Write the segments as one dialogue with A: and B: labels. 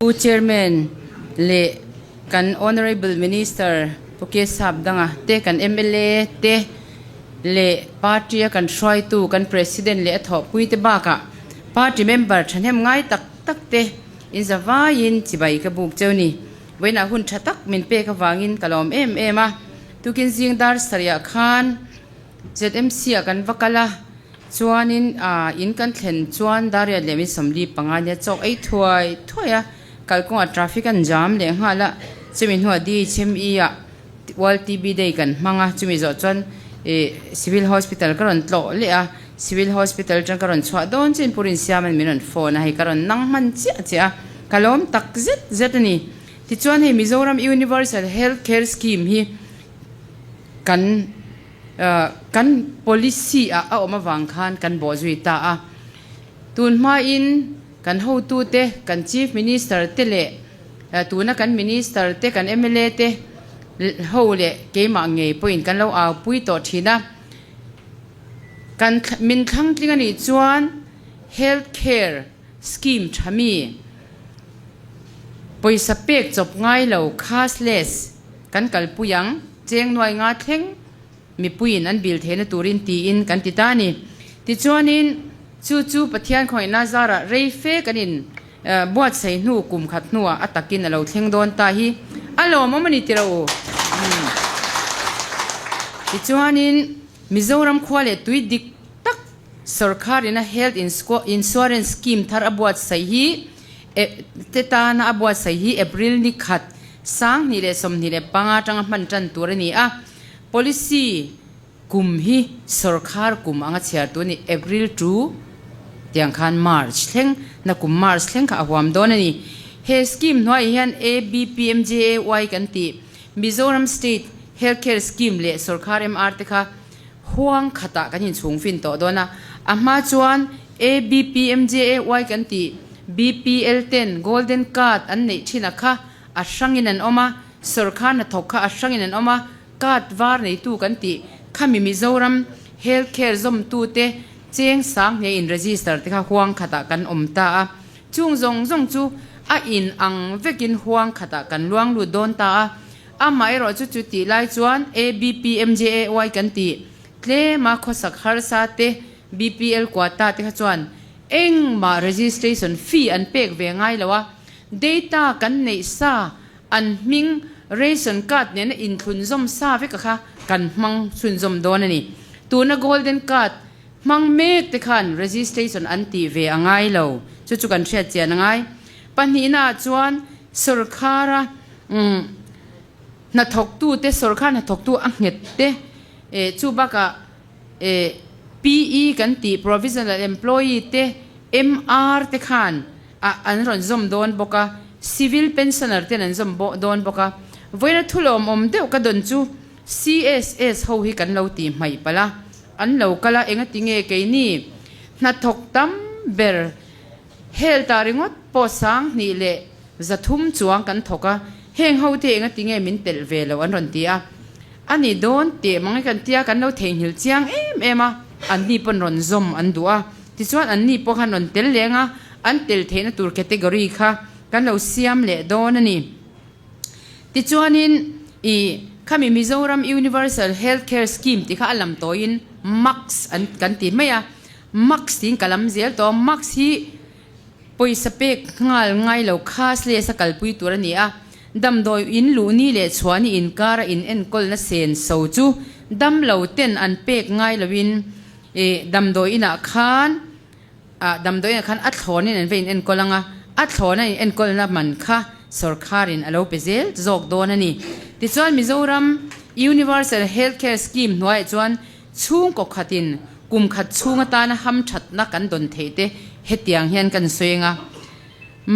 A: Pu Chairman leh kan Honourable Minister Pu Kesap Danga te, kan mla te leh party a kan hruaitu kan President leh a thawhpui te bakah party member thahnem ngai tak tak te in zavaiin chibai ka buk cheu ni. Vawiinah hun tha tak min pek avangin ka lawm em em a. Tukin zing dar sarihah khan ZMC ah kan va kal a, chuanin in kan thlen chuan Dariat leh min 45 nia chawk ei thuai thuai a, kalkawngah traffic an jam leh nghal a, chumi hnuah DHME ah World TB Day kan hmang a, chumi zawh chuan ih Civil Hospital ka rawn tlawh leh a, Civil Hospital atang ka rawn chhuah dawn chian Pu Rinsiama'n min rawn phone a, hei ka rawn nang hman chiah chiah a, ka lawm tak zet zet a ni. Tichuan hei Mizoram Universal Health Care Scheme hi kan kan policy ah a awm avang khan kan bawh zui ta a. Tun hmain kan hotute, kan Chief Minister te leh tuna kan Minister te, kan mla te ho leh keimah ngei pawhin kan lo au pui tawh thin a. Kan min thlangtling a nih chuan Health Care Scheme tha mi pawisa pek chawp ngai lo, cashless, kan kalpui ang. Cheng nuai nga thleng mipuiin an bil theihna turin tiin kan ti ta a ni. Tichuanin chu chu Pathian khawngaihna zarah rei fe kan in buatsaih hnu kum khat hnuah a takin a lo thleng dawn ta hi a lawmawm a ni tiro u. Tichuanin Mizoram khua leh tui dik tak sorkharin a Health Insurance Scheme thar a buatsaih hi te tana a buatsaih hi April ni khat 2025 atanga hman tan tur a ni a, policy kum hi sorkar kum anga chhiar tur a ni, April to tiang khan March thleng na kum March thleng kha a huam dawn a ni. He scheme hnuaiah hian ABPMJAY kan tih Mizoram State Health Care Scheme leh sorkar MR te kha huang khatah kan inchhung fin tawh dawn a, a hma chuan ABPMJAY kan tih BPL ten Golden Card an neih thin a kha a hrangin an awm a, sorkar hnathawk kha a hrangin an awm a, card var neitu kan tih khami Mizoram Health Care zawmtute cheng sang hne in register te kha huang khatah kan awm ta a, chung zawng zawng chu a in ang vekin huang khatah kan luang lut dawn ta a, amaherawh chu chu tih lai chuan ABPMJAY kan tih tlema khawsak harsa te BPL quota te kha chuan engmah registration fee an pek ve ngai lo a, Data kan neih sa, an hming ration card nena inthlunzawm sa veka kha kan hmang chhunzawm dawn a ni. Tuna golden card hmang mek te khan registration an tih ve a ngai lo, chu chu kan hriat chian a ngai. Pahnihnaah chuan sorkara hnathawktute, sorkar hnathawktu a nghet te, chu bakah PE kan tih provisional employee te, MR te khan ah an rawn zawm dawn bawk a, civil pensioner ten an zawm bawh dawn bawk a. Vawiina thu lawmawm deuh ka dawn chu CSS ho hi kan lo tih hmaih palh a, an lo kal a, engati nge keini hnathawk tam ber hel ta ringawt pawh 2300 chuang kan thawk a, heng ho te engati nge min telh ve loh an rawn ti a, a ni dawn teh mang e kan tia kan lo theihnghilh chiang em em a, anni pawn rawn zawm an duh a. Tichuan anni pawh khan rawn tel leng a, an tel theihna tur category kha kan lo siam leh dawn a ni. Tichuanin i khami Mizoram Universal Health Care Scheme tih kha a lam tawiin MACS an kan ti mai a, MACS tiin ka lam zel tawh a, MACS hi pawisa pek nghal ngai lo cashless a kalpui tur a ni a, damdawi in luhni leh chhuahni inkara in enkawlna senso chu damlo ten an pek ngai loin I damdawi inah khan ah damdawi inah khan a thlawnin an va in enkawl ang a, a thlawn a in enkawlna man kha sorkharin a lo pe zel zawk dawn a ni. Tichuan Mizoram Universal Health Care Scheme hnuaiah chuan chhungkaw khatin kum khat chhung atana hamthatna kan dawn theih te hetiang hian kan sawi ang a,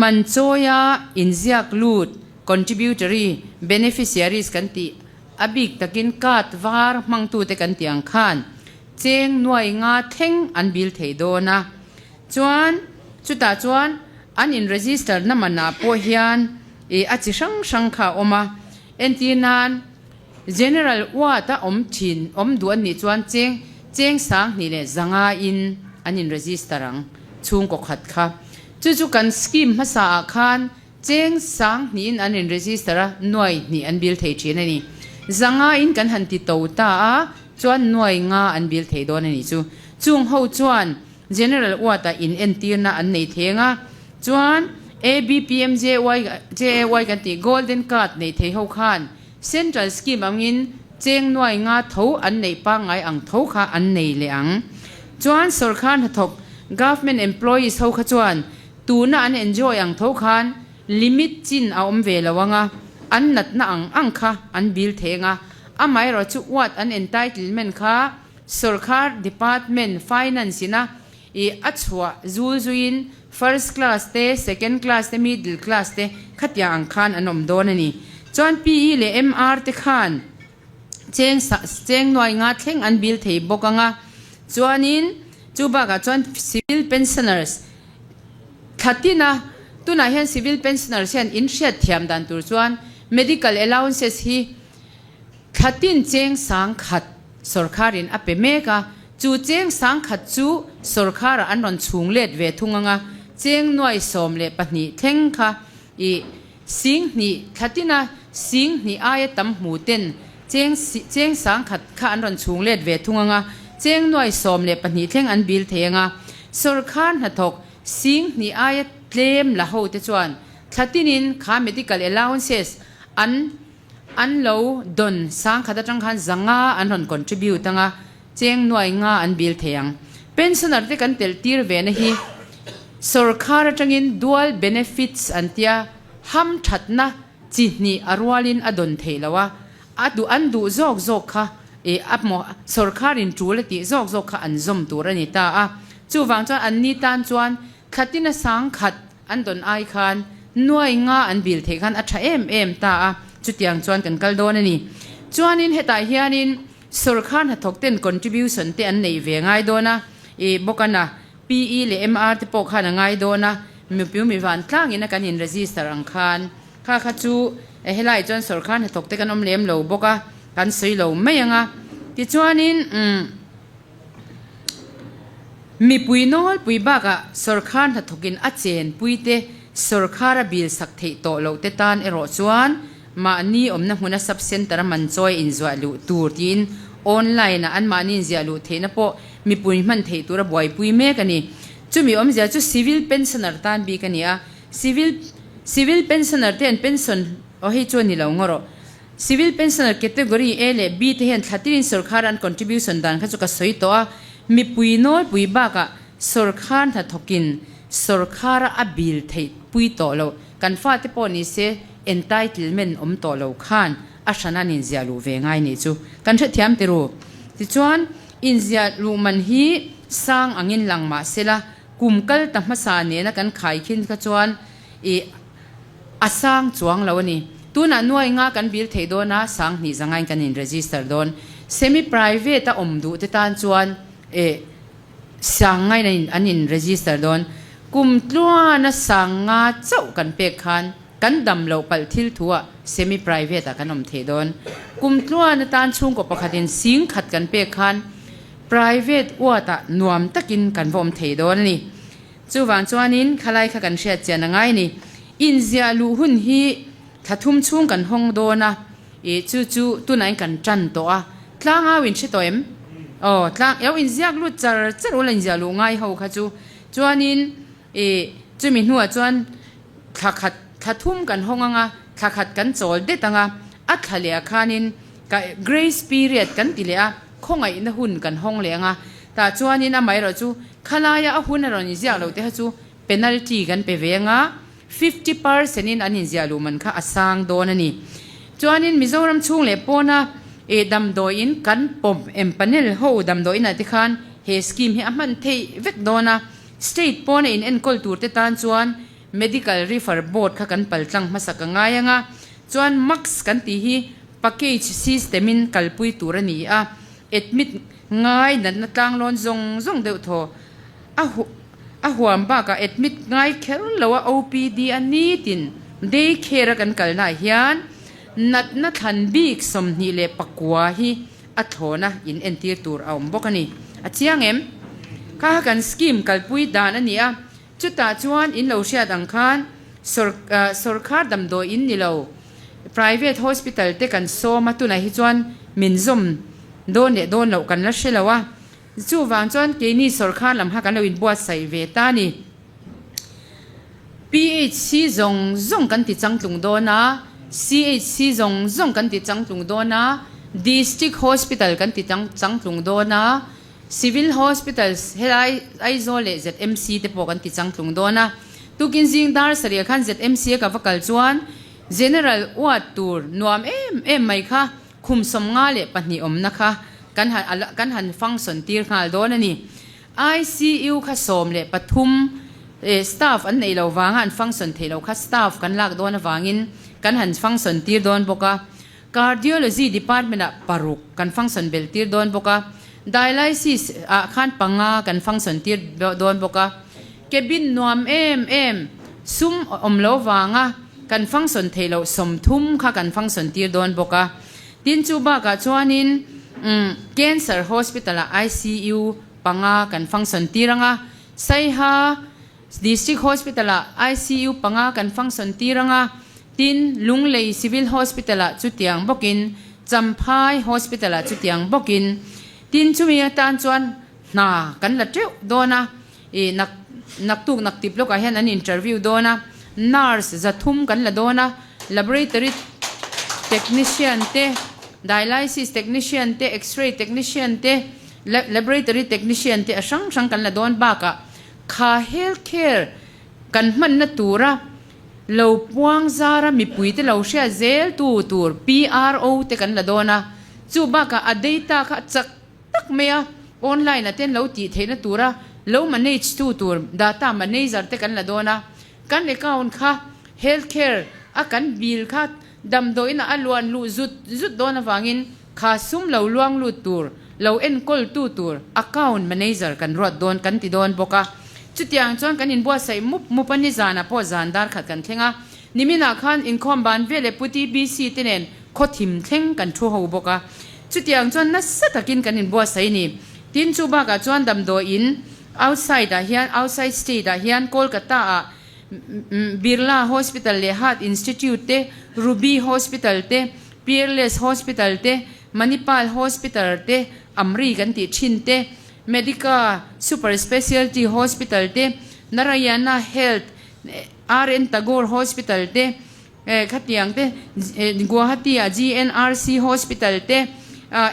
A: man chawia inziak lut contributory beneficiaries kan tih A bik takin card var hmangtute kan tih ang khan cheng nuai nga thleng an bil thei dawn a, chuan chutah chuan an in register na manah pawh hian ih a chi hrang hrang kha a awm a, entir nan General ward a awm thin awm duh an nih chuan cheng cheng 2100 in an in register ang chhungkaw khat kha. Chu chu kan scheme hmasa ah khan. Cheng sang hnihin an in register a, nuai hnih an bill thei thin a ni. Zanga in kan han ti to ta a, chuan nuai nga an bill thei dawn a nih chu. Chung ho chuan General Ward ah in entirna an nei theng a, chuan ABPMJY JAY kan tih Golden Card nei thei ho khan Central Scheme angin cheng nuai nga tho an neih pangngai ang tho kha an nei leh ang. Chuan sawrkar hnathawk Government Employees ho kha chuan Tuna an enjoy ang tho khan limit chin a awm ve lo ang a, an natna ang ang kha an bill theng a, amaherawh chu what an entitlement kha sawrkhar department finance ina i a chhuah zul zuiin first class te, second class te, middle class te khatiang ang khan an awm dawn a ni. Chuan PE leh MR te khan cheng cheng nuai nga thleng an bill thei bawk ang a, chuanin chu bakah chuan civil pensioners thla tin a, tunah hian civil pensioners hian in hriat thiam dan tur chuan medical allowances hi thla tin cheng sang khat sawrkharin a pe mek a, chu cheng sang khat chu sawrkharah an rawn chhung let ve thung ang a, cheng nuai 12 thleng kha ih Sing hnih thla tina sing hnih aia tam hmu ten cheng cheng sangkhat kha an rawn chhung let ve thung ang a, cheng nuai 12 thleng an bil thei ang a. Sawrkhar hnathawk sing hnih aia tlem la ho te chuan thla tinin kha medical allowances an an lo dawn sangkhat atang khan zanga an rawn contribute ang a, cheng nuai nga an bil thei ang. Pensioner te kan telh tir ve na hi sawrkhar atangin dual benefits an tia ham thatna chi hnih a rualin a dawn theih lo a, a duh an duh zawk zawk kha eh a maw sawrkharin tul a tih zawk zawk kha an zawm tur a ni ta a. Chuvang chuan an ni tan chuan thlatina sang khat an dawn ai khan nuai nga an bil theih khan a tha em em ta a, chutiang chuan kan kal dawn a ni. Chuanin hetah hianin Sawrkhar hnathawk ten contribution te an neih ve ngai dawn a, i bawk a na, PE leh MR te pawh khan a ngai dawn a, mipiu mi van tlangin a kan in register ang khan kha kha chu helai chuan sawrkhar hnathawk te kan awm lem lo bawk a, kan sawi lo mai ang a. Tichuanin umm mipui nawlpui bakah sawrkhar hnathawkin a chenpui te sawrkhar a bil sak theih tawh loh te tan erawh chuan Mahni awmna hmuna sub centre a man chawi inzuah luh tur tiin online ah anmahni inziah luh theihna pawh mipui hman theih tura buaipui mek a ni. Chumi awmzia chu civil pensioner tan bik a ni a, civil civil pensioner te an pension aw hei chu a ni lo ngaw rawh. Civil pensioner category A leh B te hian thla tinin sawrkhar an contribution dan kha chu ka sawi tawh a, mipui nawlpui bakah sawrkhar hnathawkin sawrkhara a bil theih pui tawh loh. Kan fate pawh ni se entitlement awm tawh lo khan a hran an inziah luh ve ngai nih chu kan hrethiam ti ru. Tichuan, inziah luh man hi sang angin lang mah sela kum kal ta hmasa nena kan khai khin kha chuan ih a sang chuang lo a ni. Tunah nuai nga kan bil theih dawn a, sang hnih zangain kan in register dawn. Semi private a awm duh te tan chuan ih Sang ngain an an in register dawn. Kum tluana sang nga chauh kan pek khan kan dam loh palh thil thu ah semi private ah kan awm theih dawn. Kum tluana tan chhungkaw pakhat in sing khat kan pek khan private ward ah nuam takin kan va awm thei dawn a ni. Chuvang chuanin khalai kha kan hriat chian a ngai a ni. Inziah luh hun hi thla thum chhung kan hawng dawn a. Ih chu chu tunah in kan tan tawh a, tlangau in hre tawh em? Aw tlang eo in ziak lut char char ula in ziah luh ngai ho kha chu. Chuanin ih chumi hnuah chuan thla khat thla thum kan hawng ang a, thla khat kan chawl det ang a, a thla leh ah khanin ka grace period kan ti leh a, khawngaihna hun kan hawng leh ang a, tah chuanin amaherawh chu khalaia a hun a rawn inziak lo te kha chu penalty kan pe ve ang a, 50 percent in an inziah luh man kha a sang dawn a ni. Chuanin Mizoram chhung leh pawna eh damdawiin kan pawm empanel ho damdawiin ah te khan he scheme hi a hman theih vek dawn a. State pawna in enkawl tur te tan chuan Medical Refer Board kha kan paltlang hmasa ka ngai ang a. Chuan max kan tih hi package system in kalpui tur a ni a. Admit ngai natna tlanglawn zawng zawng deuh thaw a A huam bakah admit ngai kher lo a OPD a nitin day care a kan kalna ah hian natna thlan bik 29 hi a thlawna in entir tur a awm bawk a ni. A chiang em? Kha kha kan scheme kalpui dan a ni a, chutah chuan in lo hriat ang khan. Sawrkhar damdawi in ni lo, private hospital te kan sawm a, tunah hi chuan min zawm dawn leh dawn loh kan la hre lo a, chuvang chuan keini sawrkhar lam kha kan lo inbuatsaih ve ta a ni. PHC zawng zawng kan ti changtlung dawn a, CHC zawng zawng kan ti changtlung dawn a, District Hospital kan ti changtlung dawn a, Civil Hospitals helai Aizawl leh ZMC te pawh kan ti changtlung dawn a. Tukin zing dar sarih khan ZMC a ka va kal chuan General uat tur nuam em em mai kha khum 52 awmna kha kan han kan han function tir nghal dawn a ni. ICU kha 13 staff an neih lo vanga an function theih loh kha staff kan lak dawn avangin kan han function tir dawn bawk a. Cardiology department ah paruk kan function belh tir dawn bawk a, dialysis ah khan panga kan function tir dawn bawk a, cabin nuam em em sum awm lo vanga kan function theih loh 30 kha kan function tir dawn bawk a. Tin chu bakah chuanin Cancer Hospital ah ICU panga kan function tir ang a, Saiha District Hospital ah ICU panga kan function tir ang a, tin Lunglei Civil Hospital ah chutiang bawkin, Champhai Hospital ah chutiang bawkin, tin chumi atan chuan hna kan la teuh dawn a, ih nak naktuk naktip lawkah hian an interview dawn a, nurse 300 kan la dawn a, laboratory technician te, dialysis technician te, x-ray technician te, laboratory technician te a hrang hrang kan la dawn bakah Kha health care kan hmanna tura lo puang zara mipuite lo hriat zel tu tur PRO te kan la dawn a, chu bakah a data kha chak tak mai a online ah ten lo tih theihna tura lo manage tu tur data manager te kan la dawn a, kan account kha health care a kan bill kha damdawiin ah a luan luh zut zut dawn avangin Kha sum lo luang lut tur, lo enkawl tu tur account manager kan ruat dawn kan ti dawn bawk a. Chutiang chuan kan inbuatsaih mup mup a, nizanah pawh zan dar khat kan thleng a. Niminah khan inkhawm ban vel leh Pu TBC te nen khaw thim thleng kan thu ho bawk a. Chutiang chuan nasa takin kan inbuatsaih a ni. Tin, chu bakah chuan damdawiin outside ah hian, outside state ah hian Kolkata ah Birla Hospital leh Heart Institute te, Ruby Hospital te, Peerless Hospital te, Manipal Hospital te, Amri kan tih thin te, Medica Super Specialty Hospital te, Narayana Health, RN Tagore Hospital te, khatiang te, Guwahati-ah GNRC Hospital te,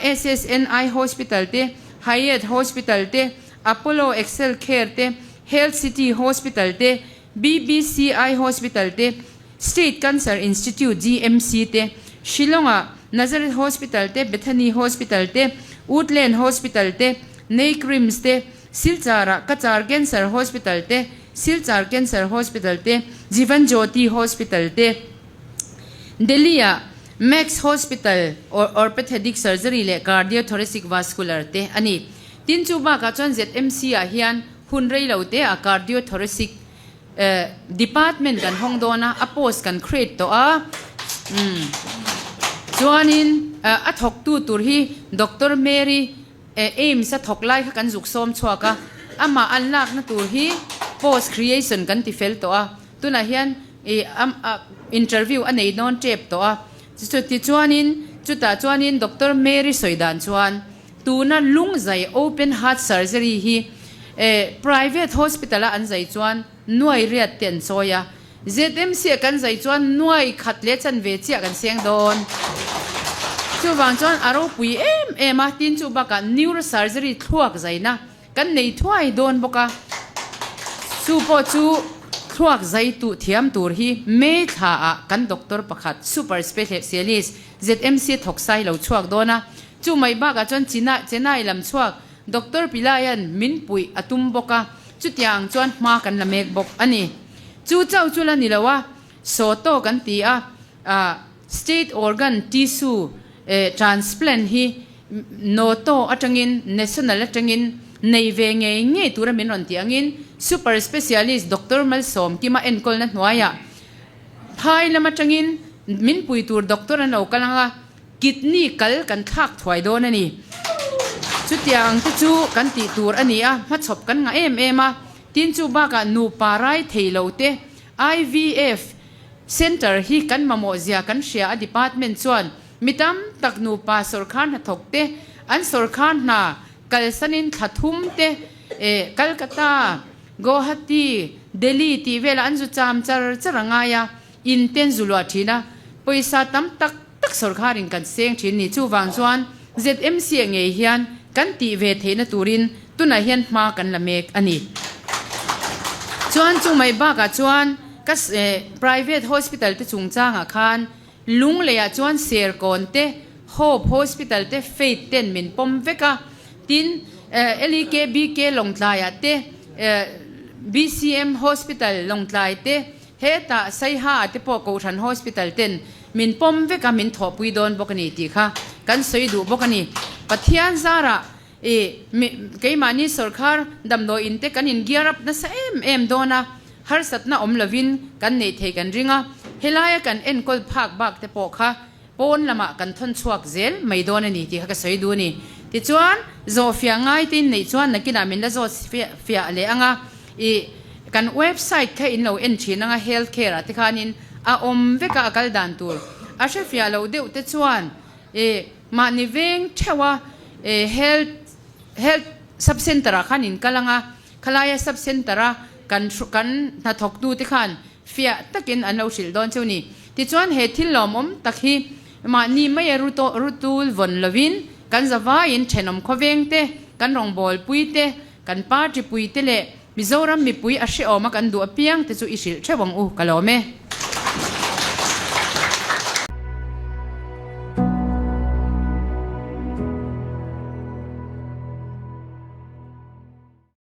A: SSNI Hospital te, Hayat Hospital te, Apollo Excel Care te, Health City Hospital te, BBCI Hospital te, State Cancer Institute, GMC, te, Shillong-ah Nazareth Hospital te, Bethany Hospital te, Woodland Hospital te, Neikrims te, Silchar-ah Cachar Cancer Hospital te, Silchar Cancer Hospital te, Jeevan Jyoti Hospital te, Delhi-ah Max Hospital, Orpethedic Surgery leh Cardiothoracic Vascular te a ni. Tin chu bakah chuan ZMC-ah hian hun rei lo te ah Cardiothoracic Department kan hawng dawn a, a post kan create tawh a, chuanin a thawktu tur hi Doctor Mary AIIMS a thawk lai kha kan zuk sawm chhuak a, amah an lakna tur hi post creation kan ti fel tawh a, tunah hian interview a nei dawn tep tawh a, tichuanin chutah chuanin Doctor Mary sawi dan chuan Tuna lungzai open heart surgery hi private hospital a an zai chuan nuai riat te an chawi a, ZMC a kan zai chuan nuai khat leh chanve chiah kan seng dawn. Chuvang chuan a ropui em em a, tin chu bakah neurosurgery thluak zaina kan nei thuai dawn bawk a, chu pawh chu thluak zai tuh thiam tur hi May thla ah kan doctor pakhat super specialist ZMC thawk sai lo chhuak dawn a, Chu mai bakah chuan China Chennai lam chhuak Doctor Pillai-a'n min puih a tum bawk a, chutiang chuan hma kan la mek bawk a ni. Chu chauh chu la ni lo a, Soto kan ti a, State Organ Tissue Transplant hi Noto atangin National atangin nei ve ngei ngei tura min rawn tih angin Super Specialist Doctor Malsawmkima enkawlna hnuaiah phai lam atangin min pui tur doctor an lo kal ang a, Kidney kal kan thlak thuai dawn a ni. Chutiang te chu kan tih tur a ni a, hmachhawp kan ngah em em a. Tin chu bakah nupa rai thei lo te, IVF Centre hi kan mamawh zia kan hria a department chuan mi tam tak nupa sawrkhar hnathawk te an sawrkhar hna kalsanin thla thum te eh Calcutta, Guwahati, Delhi tih velah an zu cham char char a ngai a, in ten zu luah thin a, pawisa tam tak tak sawrkharin kan seng thin ni. Chuvang chuan ZMC ah ngei hian kan tih ve theihna turin tunah hian hma kan la mek a ni. Chuan chu mai bakah chuan ka private hospital te chungchangah khan Lungleiah chuan Serkawn te, Hope Hospital te Faith ten min pawm vek a, tin LEKBK Lawngtlaiah te, BCM Hospital Lawngtlai te, Hetah Saiha ah te pawh Kohhran Hospital ten min pawm vek a, min thawhpui dawn bawk a ni tih kha kan sawi duh bawk a ni. Pathian zarah i keimahni sawrkhar damdawi in te kan in gear up nasa em em dawn a, harsatna awm lovin kan neih theih kan ring a, helaia kan enkawl phak bak te pawh kha pawn lamah kan thawn chhuak zel mai dawn a ni tih kha ka sawi duh a ni. Tichuan, zawh fiah ngai te in neih chuan nakinah min la zawt fiah leh ang a, i kan website kha in lo en thin ang a, health care ah te khanin a awm vek a, a kal dan tur a hre fiah loh deuh te chuan i mahni veng theuh a, i health health sub center ah khan in kal ang a, khalaia sub center a kan kan hnathawktu te khan Fiah takin an lo hrilh dawn chu ni. Tichuan he thil lawmawm tak hi mahni maia rutul vawn lovin kan zavaiin thenawm khawveng te, kan rawngbawlpui te, kan party pui te leh Mizoram mipui a hrehawm a kan duh apiang te chu i hrilh theuh ang u ka lawm e.